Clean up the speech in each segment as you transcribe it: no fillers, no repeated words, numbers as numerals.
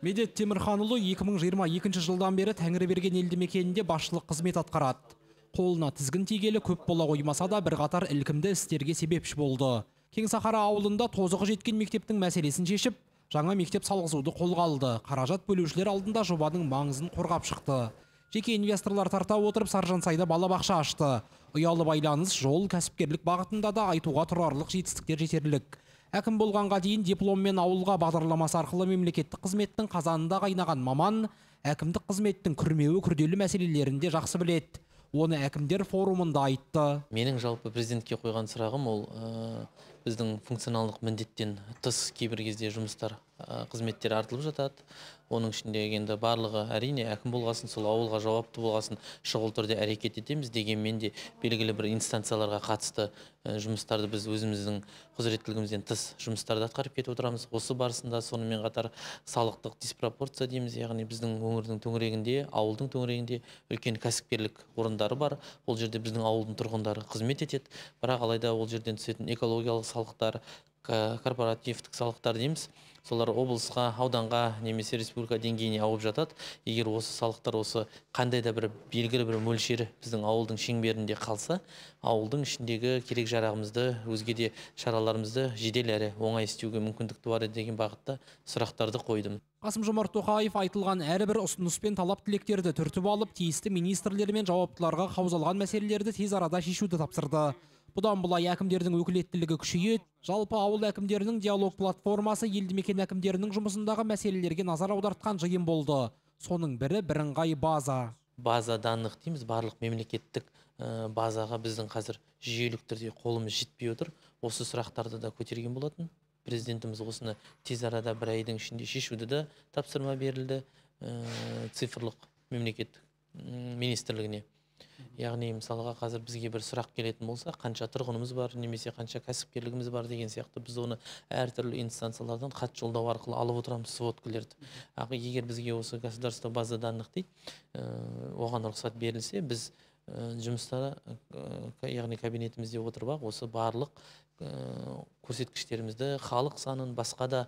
Медет Темірханұлы 2022 жылдан бері Тәңірберген елді мекенінде басшылық қызмет атқарады. Қолына тізгін тигелі көп бола қоймаса да, бірқатар ілкімді істерге себепші болды. Кеңсахара ауылында тозығы жеткен мектептің мәселесін шешіп, жаңа мектеп салғызуды қолға алды. Қаражат бөлушілер алдында жобаның маңызын қорғап шықты. Жеке инвесторлар тарта отырып, Саржансайда балабақша ашты. Ұялы байланыс, жол, кәсіпкерлік бағытында да айтуға тұрарлық жетістіктер жетерлік. Әкім болғанға дейін дипломмен ауылға бағдарламасы арқылы мемлекеттік қызметтің қазанында қайнаған маман әкімдік қызметтің күрмеуі күрделі мәселелерін де жақсы біледі. Оны әкімдер форумында айтты. Менің жалпы президентке қойған сұрағым ол біздің функционалдық міндеттен тыс кейбір кезде жұмыстар, қызметтер артылып жатады. Оның ішінде енді барлығы әрине әкім болғасын, сол ауылға жауапты болғасын шұғыл түрде әрекет етеміз. Дегенмен де белгілі бір инстанцияларға қатысты жұмыстарды біз өзіміздің құзыреттілігімізден тыс жұмыстарды атқарып кетіп отырамыз. Осы барысында сонымен қатар салықтық диспропорция дейміз, яғни біздің өңірдің төңірегінде, ауылдың төңірегінде үлкен кәсіпкерлік орындары бар. Ол жерде біздің ауылдың тұрғындары қызмет етеді. Бірақ алайда ол жерден түсетін экологиялық салықтар, корпоративтік салықтар дейміз, солар облысқа, ауданға немесе республика деңгейіне ауып жатады. Егер осы салықтар осы қандай да бір белгілі бір мөлшері біздің ауылдың шеңберінде қалса, ауылдың ішіндегі керек жарағымызды, өзге де шараларымызды жедел әрі оңай істеуге мүмкіндік туар еді деген бағытта сұрақтарды қойдым. Қасым-Жомарт Тоқаев айтылған әрбір ұсыныс пен талап тілектерді түртіп алып, тиісті министрлер мен жауаптыларға қаузалған мәселелерді тез арада шешуді тапсырды. Бұдан былай әкімдердің өкілеттілігі күшейеді. Жалпы ауыл әкімдерінің диалог платформасы елді мекен әкімдерінің жұмысындағы мәселелерге назар аудартқан жиын болды. Соның бірі бірыңғай база. База данных дейміз, барлық мемлекеттік базаға біздің қазір жүйелік түрде қолымыз жетпей отыр. Осы сұрақтарды да көтерген болатын. Президентіміз осыны тез арада бір айдың ішінде шешуді де тапсырма берілді цифрлық мемлекеттік министрлігіне. Яғни мысалға қазір бізге бір сұрақ келетін болса, қанша тұрғынымыз бар немесе қанша кәсіпкерлігіміз бар деген сияқты, біз оны әртүрлі инстанциялардан хат жолдау арқылы алып отырамыз сводкалерді. Егер бізге осы государство база данных дейді, оған рұқсат берілсе, біз жұмыста, яғни кабинетімізде отырып ақ осы барлық көрсеткіштерімізді, халық санын, басқа да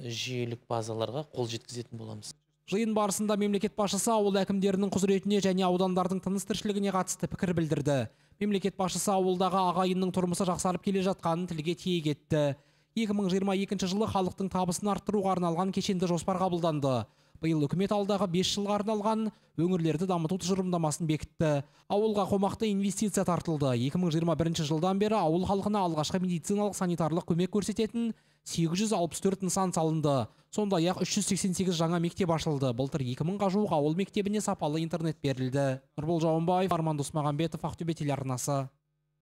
жүйелік базаларға қол жеткізетін боламыз. Жиын барысында мемлекет басшысы ауыл әкімдерінің құзыретіне және аудандардың тыныс тіршілігіне қатысты пікір білдірді. Мемлекет басшысы ауылдағы ағайынның тұрмысы жақсарып келе жатқанын тілге тиек етті. 2022 жылы халықтың табысын арттыруға арналған кешенді жоспар қабылданды. Биыл үкімет алдағы 5 жылға арналған өңірлерді дамыту тұжырымдамасын бекітті. Ауылға қомақты инвестиция тартылды. 2021 жылдан бері ауыл халқына алғашқы медициналық санитарлық көмек көрсететін 864 нысан салынды. Сондай-ақ 388 жаңа мектеп ашылды. Былтыр 2000-ға жуық ауыл мектебіне сапалы интернет берілді. Нұрбол Жауынбаев, Арман Досмағамбетов, Ақтөбе телеарнасы.